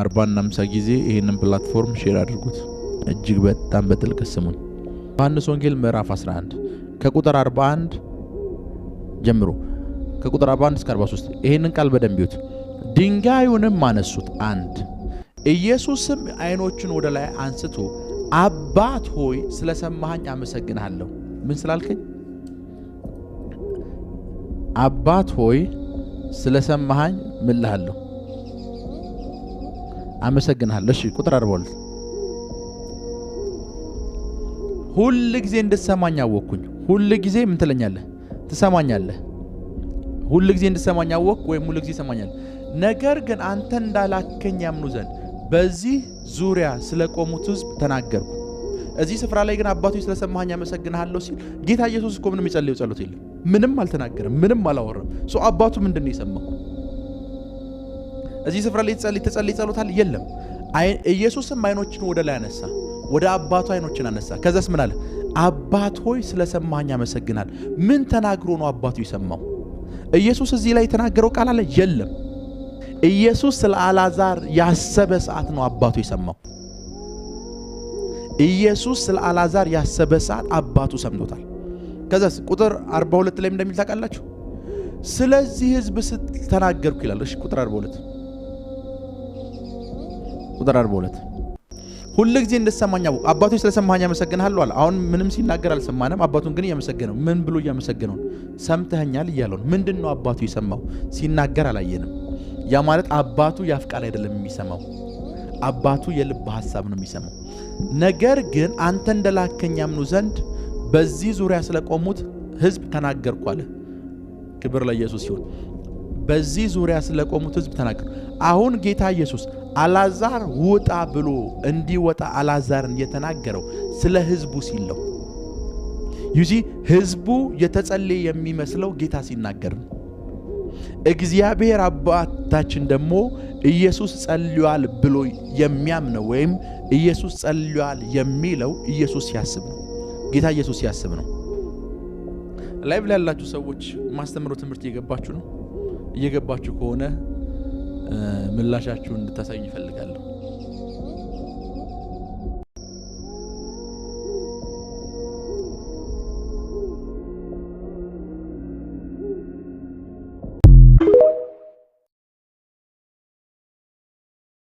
40 እና 50 ጊዜ ይህንን platform share አድርጉት። እጅግ በጣም በጥልቅ ስሙን። ዮሐንስ ወንጌል ምዕራፍ 11 ከቁጥር 41 ጀምሮ፣ ከቁጥር 41 እስከ 43 ይህንን ቃል በደንብ ይዩት። ድንጋዩንም አነሱት። አንድ ኢየሱስም ዓይኖቹን ወደ ላይ አንስቶ አባት ሆይ ስለሰማኸኝ አመሰግንሃለሁ። ምን ስላልከኝ? አባት ሆይ ስለሰማኸኝ ምን እልሃለሁ? አመሰግንሃለሁ። እሺ፣ ቁጥር 42፣ ሁል ጊዜ እንድትሰማኝ አወቅኩኝ። ሁል ጊዜ ምን ትለኛለህ? ትሰማኛለህ። ሁል ጊዜ እንድትሰማኝ አወቅኩ ወይም ሁል ጊዜ ትሰማኛለህ። ነገር ግን አንተ እንዳላከኝ ያምኑ ዘንድ በዚህ ዙሪያ ስለቆሙት ሕዝብ ተናገርኩ። እዚህ ስፍራ ላይ ግን አባቶች ስለሰማኸኝ አመሰግንሃለሁ ሲል ጌታ ኢየሱስ እኮ ምንም የጸለየው ጸሎት የለም። ምንም አልተናገረም። ምንም አላወራም። So አባቱ ምንድን ነው የሰማው? እዚህ ስፍራ ላይ የተጸለየ ጸሎት አለ? የለም። ኢየሱስም አይኖችን ወደ ላይ አነሳ፣ ወደ አባቱ አይኖችን አነሳ። ከዛስ ምን አለ? አባት ሆይ ስለሰማኸኝ አመሰግናለሁ። ምን ተናግሮ ነው አባቱ የሰማው? ኢየሱስ እዚህ ላይ የተናገረው ቃል አለ? የለም። ኢየሱስ ስለ አልዓዛር ያሰበ ሰዓት ነው አባቱ የሰማው። ኢየሱስ ስለ አልዓዛር ያሰበ ሰዓት አባቱ ሰምቶታል። ከዛስ ቁጥር 42 ላይ እንደሚል ታውቃላችሁ? ስለዚህ ሕዝብ ስትተናገርኩ ይላል። እሺ፣ ቁጥር 42፣ ቁጥር 42፣ ሁል ጊዜ እንድትሰማኝ አባቶች ስለሰማኸኝ አመሰግንሃለሁ አለ። አሁን ምንም ሲናገር አልሰማንም። አባቱን ግን እያመሰገነው፣ ምን ብሎ እያመሰገነው? ሰምተኸኛል እያለው ነው። ምንድን ነው አባቱ የሰማው? ሲናገር አላየንም። ያ ማለት አባቱ የአፍ ቃል አይደለም የሚሰማው፣ አባቱ የልብ ሐሳብ ነው የሚሰማው። ነገር ግን አንተ እንደላከኝ ያምኑ ዘንድ በዚህ ዙሪያ ስለቆሙት ሕዝብ ተናገርኩ አለ። ክብር ለኢየሱስ ይሁን። በዚህ ዙሪያ ስለቆሙት ሕዝብ ተናገርኩ። አሁን ጌታ ኢየሱስ አልዓዛር ውጣ ብሎ እንዲወጣ አልዓዛርን የተናገረው ስለ ሕዝቡ ሲል ነው። You see፣ ሕዝቡ የተጸለየ የሚመስለው ጌታ ሲናገር ነው። እግዚአብሔር አባታችን ደግሞ ኢየሱስ ጸልዮአል ብሎ የሚያምነው ወይም ኢየሱስ ጸልዮአል የሚለው ኢየሱስ ሲያስብ ነው። ጌታ ኢየሱስ ሲያስብ ነው። Live ላይ ያላችሁ ሰዎች ማስተምረው ትምህርት እየገባችሁ ነው? እየገባችሁ ከሆነ ምላሻችሁን እንድታሳዩኝ እፈልጋለሁ።